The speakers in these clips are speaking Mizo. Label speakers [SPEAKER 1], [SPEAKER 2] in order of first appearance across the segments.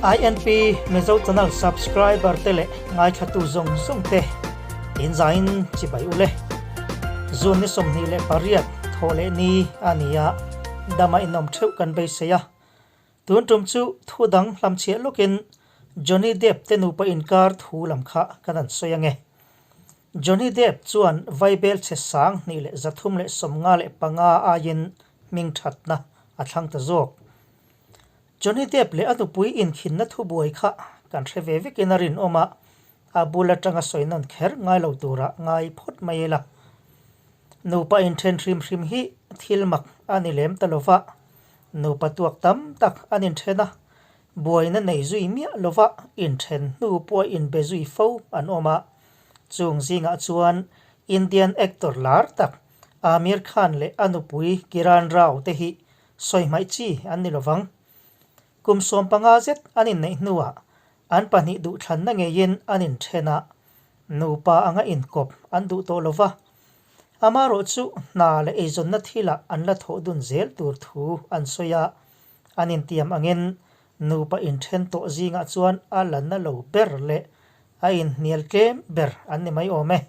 [SPEAKER 1] INP Mizo Channel subscriber te leh ngaithlatu zawng zawng te in zain chibai ule. June ni 28 thawh leh ni a ni a, dama inawm theuh kan beisei a. Tun tum chu thu dang hlamchhiah lawkin Johnny Depp te nupa inkar thu lam kha kan han sawi ange. Johnny Depp chuan vaibel chhe 2335 aiin hming thatna a thlang ta zawk. Johnny Depp leh a nupui inkhinna thubuai kha kan hre ve vekin a rinawm a, a bul atanga sawi nawn kher ngai lo tura ngai phawt mai ila. Nupa inthen hrim hrim hi thil mak a ni lem ta lova, nupa tuak tam tak an inthen a, buaina nei zui miah lova inthen hnu pawh inbe zui fo an awm a, chung zingah chuan Indian actor lar tak Aamir Khan leh a nupui Kiran Rao te hi sawi hmaih chi an ni lovang. Kum 15 zet an inneih hnuah an pahnih duhthlanna ngeiin an inthen a, nupa anga inkawp an duh tawh lova. Amaherawh chu hna leh eizawnna thilah an la thawh dun zel tur thu an sawi a, an intiam angin nupa inthen tawh zingah chuan a la na lo ber leh a inhnial tlem ber an ni mai awm e.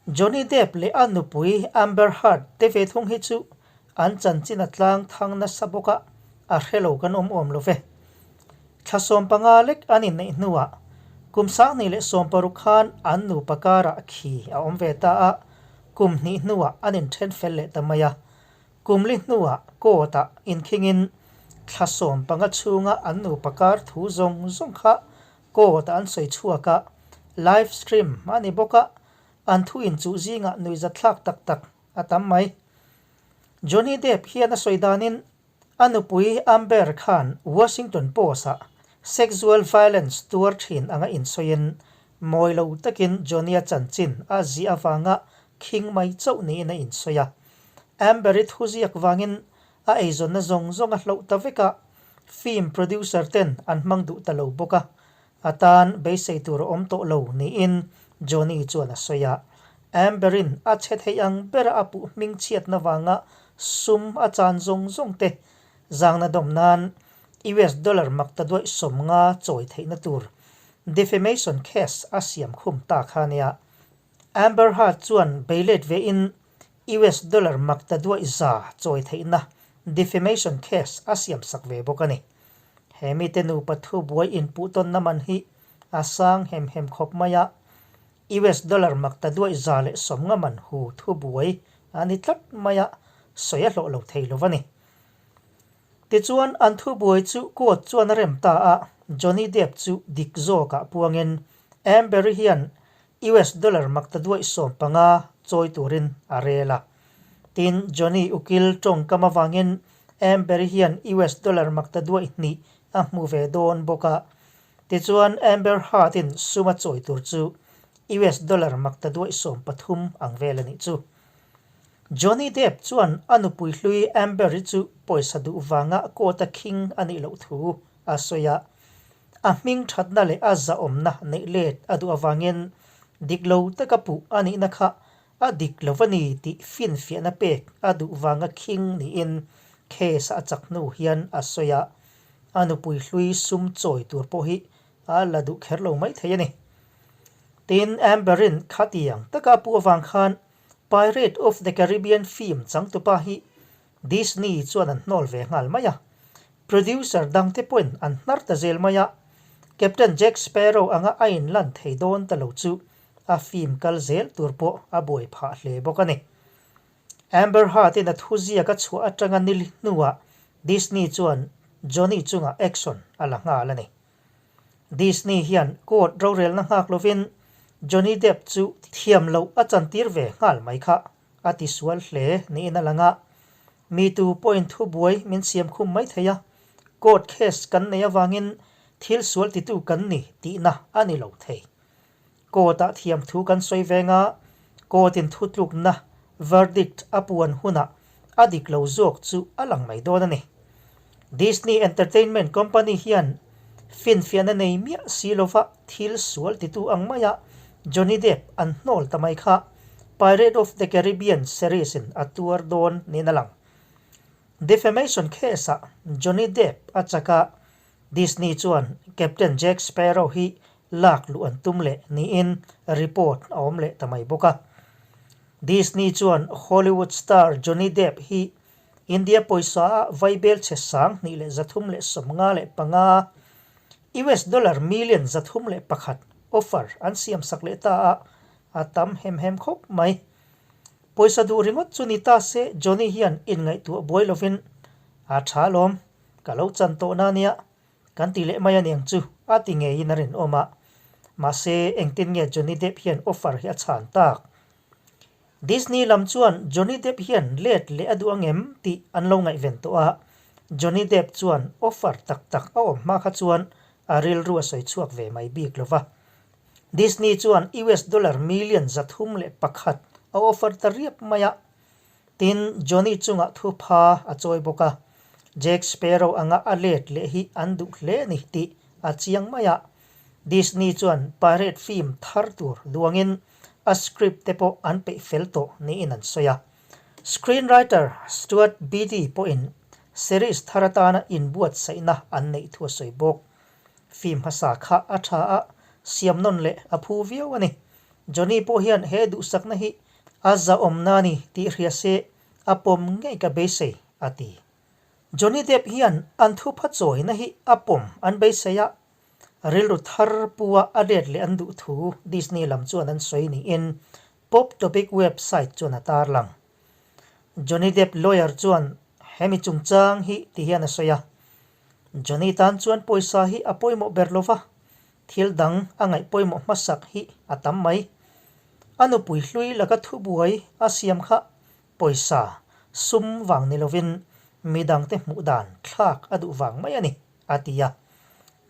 [SPEAKER 1] Johnny Depp leh a nupui Amber Heard te ve thung hi chu an chanchin a tlang thang nasa bawk a, a hre lo kan awm awm lo ve. Thla 15 lek an inneih hnuah kum 2016 khan an nupa karah khi a awm ve ta a, kum hnih hnuah an inthen fel leh ta mai a. Kum li hnuah court ah inkhingin thla 15 chhunga an nupa kar thu zawng zawng kha Court ah an sawi chhuak a, live stream a ni bawk a, an thu inchuh zingah nuihzatthlak tak tak a tam mai. Johnny Depp hian a sawi danin a nupui Amber khan Washington Post ah sexual violence tuar thin anga insawiin mawi lo takin Johnny-a chanchin a ziah avanga khing mai chauh niin a insawi a. Amber-i thuziak vangin a eizawnna zawng zawng a hloh ta vek a, Film producer ten an hmang duh ta lo bawk a, a tan beisei tur a awm tawh lo niin Johnny chuan a sawi a. Amber-in a che thei ang bera a puh hming chhiatna vanga sum a chan zawng zawng te zangna dawm nan US dollar mak ta duaih 50 chawi theihna tur defamation case a siam khum ta kha nia. Amber Heard chuan beilet vein US dollar mak ta duaih za chawi theihna defamation case a siam sak ve bawk a ni. He mite nupa thubuai inpuhtawnna man hi a sang hem hem khawp mai a, US dollar mak ta duaih 150 man hu thubuai a ni tlat mai a, sawi a hlawh lo thei lo a ni. Tichuan, an thubuai chu court chuan a rem ta a, Johnny Depp chu dik zawkah puangin Amber-i hian US dollar mak ta duaih 15 chawi turin a rel a. Tin, Johnny ukil tawngkam avangin Amber-i hian US dollar mak ta duaih hnih a hmu ve dawn bawk a. Tichuan, Amber Heard-in sum a chawi tur chu US dollar mak ta duaih 13 ang vel a nih chu. Johnny Depp chuan a nupui hlui Amber-i chu pawisa duh vanga court-a khing a nih loh thu a sawi a. A hming thatna leh a zahawmna neih let a duh avangin dik lo taka puh a nihna kha a dik lo a ni tih finfiahna pek a duh vanga khing niin case a chak hnu hian a sawi a, a nupui hlui sum chawi tur pawh hi a la duh kher lo maithei a ni. Tin, Amber-in khatiang taka a puh avang khan Pirate of the Caribbean film changtupa hi Disney chuan an hnawl ve nghal mai a, producer dangte pawhin an hnar ta zel mai a, Captain Jack Sparrow anga a inlan thei dawn ta lo chu a film kal zel tur pawh a buai phah hle bawk a ni. Amber Heard-in a thuziak a chhuah atanga nil hnuah Disney chuan Johnny chungah action a la nghal a ni. Disney hian court rorelna nghak lovin Johnny Depp chu thiam loh a chantir ve nghal mai kha. A tisual hle niin a lang a, mi tu pawhin thubuai min siam khum mai thei a, court case kan nei avangin thil sual titu kan ni tihna a ni lo thei. Court-ah thiam thu kan sawi veng a, court-in thutlukna, verdict, a puan hunah a dik lo zawk chu a lang mai dawn a ni. Disney Entertainment Company hian finfiahna nei miah si lova thil sual titu ang maia Johnny Depp an hnawl ta mai kha Pirate of the Caribbean series in a tuar dawn niin a lang. Defamation case-ah Johnny Depp a chak a, Disney chuan Captain Jack Sparrow hi lak luh an tum leh niin report a awm leh ta mai bawk a. Disney chuan Hollywood star Johnny Depp hi India pawisa ah vaibel chhe 2355, US dollar million 301, offer an siam sak leh ta a, a tam hem hem khawp mai. Pawisa duh ringawt chu ni ta se Johnny hian inngaihtuah buai lovin a tha alawm, ka lo chan tawh na nia, kan ti leh mai aniang chu a ti ngeiin a rinawm a. Mahse engtin nge Johnny Depp hian offer hi a chhan tak? Disney lam chuan Johnny Depp hian let leh a duh angem tih an lo ngaihven tawh a, Johnny Depp chuan offer tak tak a awm hma kha chuan a rilru a sawi chhuak ve mai bik lo va. Disney chuan US dollar million 301 a offer ta riap mai a, tin Johnny chungah thupha a chawi bawk a, Jack Sparrow anga a let leh hi an duh hle a ni tih a chiang mai a, Disney chuan pirate film thar tur duangin a script te pawh an peih fel tawh niin an sawi a. Screenwriter Stuart Beattie pawhin series thar atana inbuatsaihna an neih thu a sawi bawk. Film hmasa kha a tha a, siam nawn leh a phu viau a ni. Johnny pawh hian he duhsakna hi a zahawmna a ni tih hria se a pawm ngei ka beisei, a ti. Johnny Depp hian an thupha chawina hi a pawm an beisei a, Rilru thar pua a let leh an duh thu Disney lam chuan an sawi niin Pop Topic website chuan a tarlang. Johnny Depp lawyer chuan hemi chungchang hi ti hian a sawi a, Johnny tan chuan pawisa hi a pawimawh ber lova, thil dang a ngaih pawimawh hmasak hi a tam mai. A nupui hlui laka thubuai a siam kha pawisa sum vang ni lovin midangte hmuh dan thlak a duh vang mai a ni. a ti a.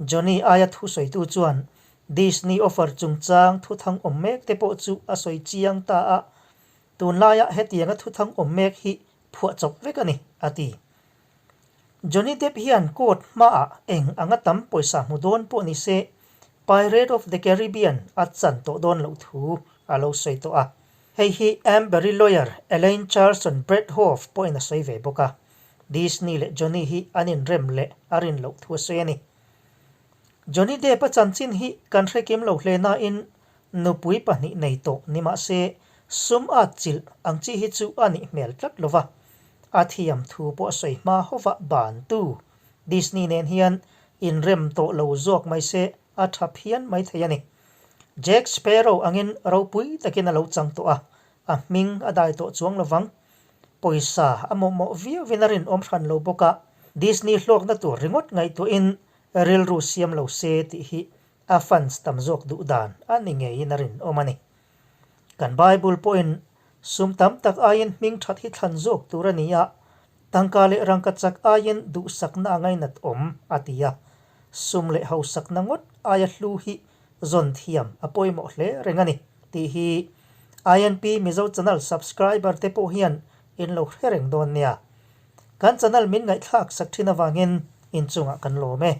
[SPEAKER 1] Johnny aia thusawitu chuan Disney offer chungchang thuthang awm mek te pawh chu a sawi chiang ta a, Tunlaiah hetianga thuthang awm mek hi phuahchawp vek a ni, a ti. Johnny Depp hian court hmaah eng anga tam pawisa hmu dawn pawh ni se, Pirate of the Caribbean a chan tawh dawn loh thu a lo sawi tawh a. Hei hi Ambery lawyer Elaine Charlson Bredhoff pawhin a sawi ve bawk a. Disney leh Johnny hi an inrem leh a rin loh thu a sawi a ni. Johnny Depp a chanchin hi kan hre kim lo hle nain nupui pahnih nei tawh ni mah se sum at chilh ang chi hi chu a nih hmel tlat lo va, a thiam thu pawh a sawi hma hova bantu Disney nen hian inrem tawh lo zawk mai se a tha phian mai thei a ni. Jack Sparrow angin ropui takin a lo chang tawh a, a hming a dai tawh chuang lo vang. Pawisa a mawhmawh viauin a rinawm hran lo bawk a, Disney hlawkna tur ringawt ngaihtuahin rilru siam lo se tih hi a fans tam zawk duh dan a ni ngeiin a rinawm a ni. Kan Bible pawhin sum tam tak aiin hming that hi thlan zawk tur a ni a, tangka leh rangkachak aiin duhsakna a ngainat awm a ti a, sum leh hausakna ngawt aia hlu hi zawn thiam a pawimawh hle reng a ni tih hi INP Mizo Channel subscriber te pawh hian in lo hre reng dawn nia. Kan channel min ngaihthlak sak thin avangin inchungah kan lawm e.